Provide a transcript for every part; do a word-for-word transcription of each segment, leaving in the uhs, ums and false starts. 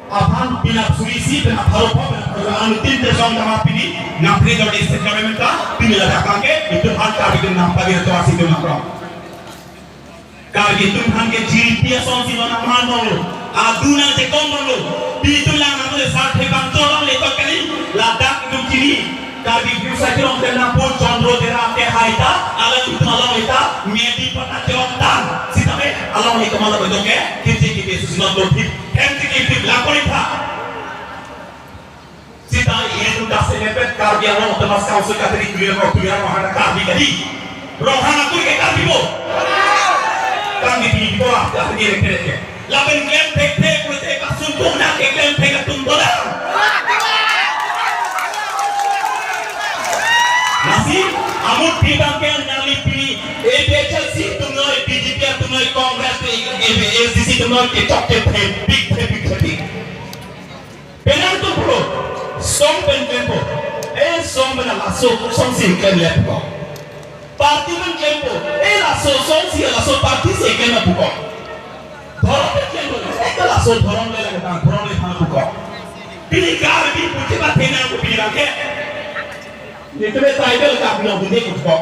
Aphan pinap suri isi, pinap pharo pho, pinap pharo anuttin te song tama pini, nang pini jodi state government ta, pini ladak bangke, itum aphan Karbi atum nang pagi to asi itum nang rong. Karbi atum aphan ke jiripi asonsi lo nang man dolo, adu nang chekom dolo, pini itum lang nang le sa thepang tolong le to kali, ladak itum chini, Karbi Bru Sai Kilong Tengnapo Chandra Dera ke hai ta, alanglitum along eta, medi pata cheok tan. Sitame, along eta mala bedo ke, kiti kiti susi non lo thip, hem kiti kiti lakori tha. Sita ilitum das elepet Karbi Anglong Autonomous Council kateri clear mo clear mo hana Karbi kali. Rohana kuri ke Karbi bo. Karbi di bola, Karbi di kere ke. Lapen klem thekthek pulote pasungkung nang keklem thek atum bolang. Lasi, amut pi bangke nangli pini, A P H L C atum noi, B J P atum noi, Congress, A P H L C atum noi, kechok kethepik, thepik, thepik. Penang atum pulo, song pen klempo, eh, song pen laso, songsi klemlepo. Party pen klempo, eh, laso, songsi laso party si klemlepo. Dhorom pen klempo, eh, laso dhorom le lagi tang, dhorom le tang puko. Pini Karbi puthi ba penang ko pini bangke. Itum tribal Karbi lo bunde puko.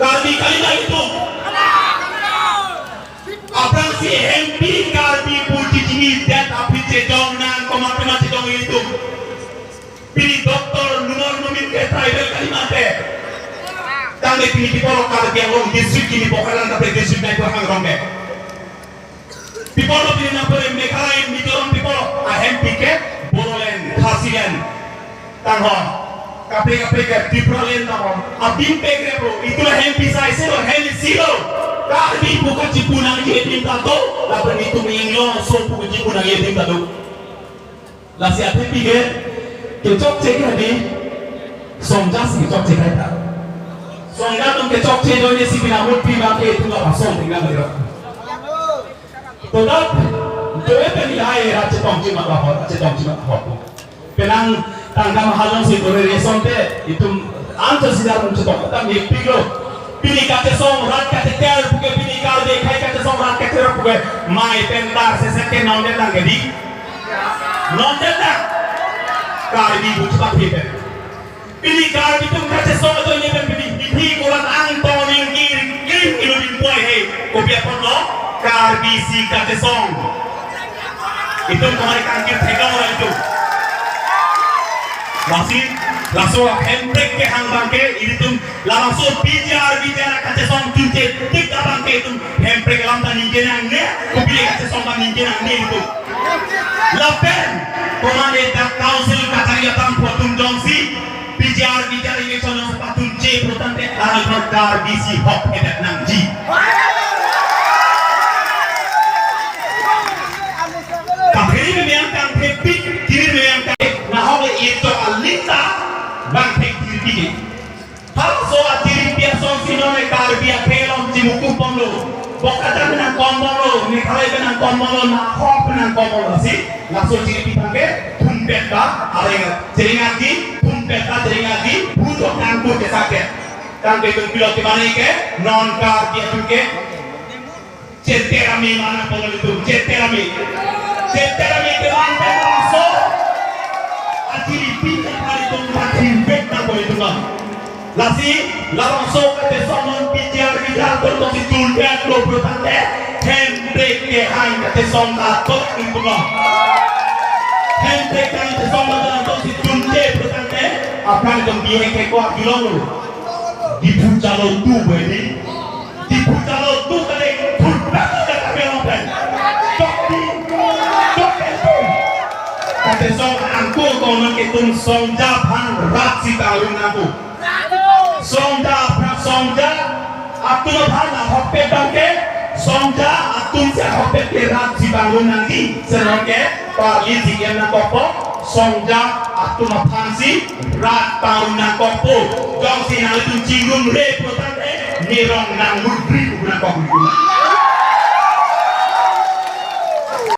Karbi kali lagi tu. Aphrangsi hempi Karbi pu chini det aphi chejong nang komat komat chejong ilitum. Pini doctor Numal Momin ke tribal kali mate. Tangte pini people Karbi Anglong district kini Bokajan kape district nai ko hang rong ke. People pini nang pore Meghalaya Mizoram people ahempi ke Bodoland, Khasiland. Tanghon. Kaprek kaprek ke Tipraland tanghon. Abim pegre bro. Itum hempi sai se lo, hem isi lo. Karbi pu kachipu nangji adim ta do. Lapen itum inglo so pu kachipu nangji adim ta do. Lasi athe pi ke kechokche ke di. Songja si kechokche kai ta. Songja atum kechokche do ne si pina mut pi bangke itum la song tinggal lagi. Todak, doe pen lahai ra chetong chimat lahot, chetong chimat lahot. Penang tangka mahalong si kore reson te, itum anchot si dar mung chetong, tam ye piglo. Pini kachesong rat kacheter puke, pini Karbi akhei kachesong rat kacheter puke, mai pen tar se se ke non det lang ke di. Non det lang. Karbi buchpa phi pen. Pini Karbi atum kachesong atum ni pen pini hithi koran angtong ningkir kir kilo ning poi he. Kopi apot lo Karbi si kachesong. Itum kamari kangkir thekang orang itum. Lasi laso hemprek kehang bangke ilitum laso P G R B J R kachesong chunche tik abangke itum hemprek alam ta ningje nangne, kopi kachesong ta ningje nangne itum. Lapen, komane dak council kachari atam photum jongsi, P G R B J R election jongsi patum che putangte, arang Karbi si hok hebat nangji. Kaphiri memang kangthepik, kiri memang kang, nahok le ito alinta, bang thek kiri pike. Halaso achiripi asonsi non Karbi akhei along chimuku bomlo. Bokajan nangkom bomlo, Meghalaya nangkom bomlo, nahok nangkom bomlo si. Laso chiripi tangke thumpet ta, areng cheringaji, thumpet ta cheringaji, bujok nangku ke sake. Tangke tung pilot ke mane ke, non Karbi atum ke. Cheterami mana polo itum, cheterami. Cheterami ke bang pen laso. Achiripi ke hari itum makin bek na polo itum bang. Lasi, labangso kachesong non P G R B J R tong si tulpet lo putangte, hemprek kehang kachesong ta tok itum bang. Hemprek kehang kachesong ta tok si tulpet putangte, aphrang itum bihek ke ko akilong lo. Diphu chalo tu bedi. Diphu chalo tu kali thurpet ka kami orang pen. Chokti, chokti tu. Kachesong angko konon ke itum songja aphan rat si tarun angko. Songja aphan songja atum aphan ahokpet bangke songja atum si ahokpet ke rat si tarun nangji. Senong ke parli si kem nangkokpo songja atum aphan si rat tarun nangkokpo. Jongsi nanglitum chingrumre putangte nirong nangmudri pu nangkok pu.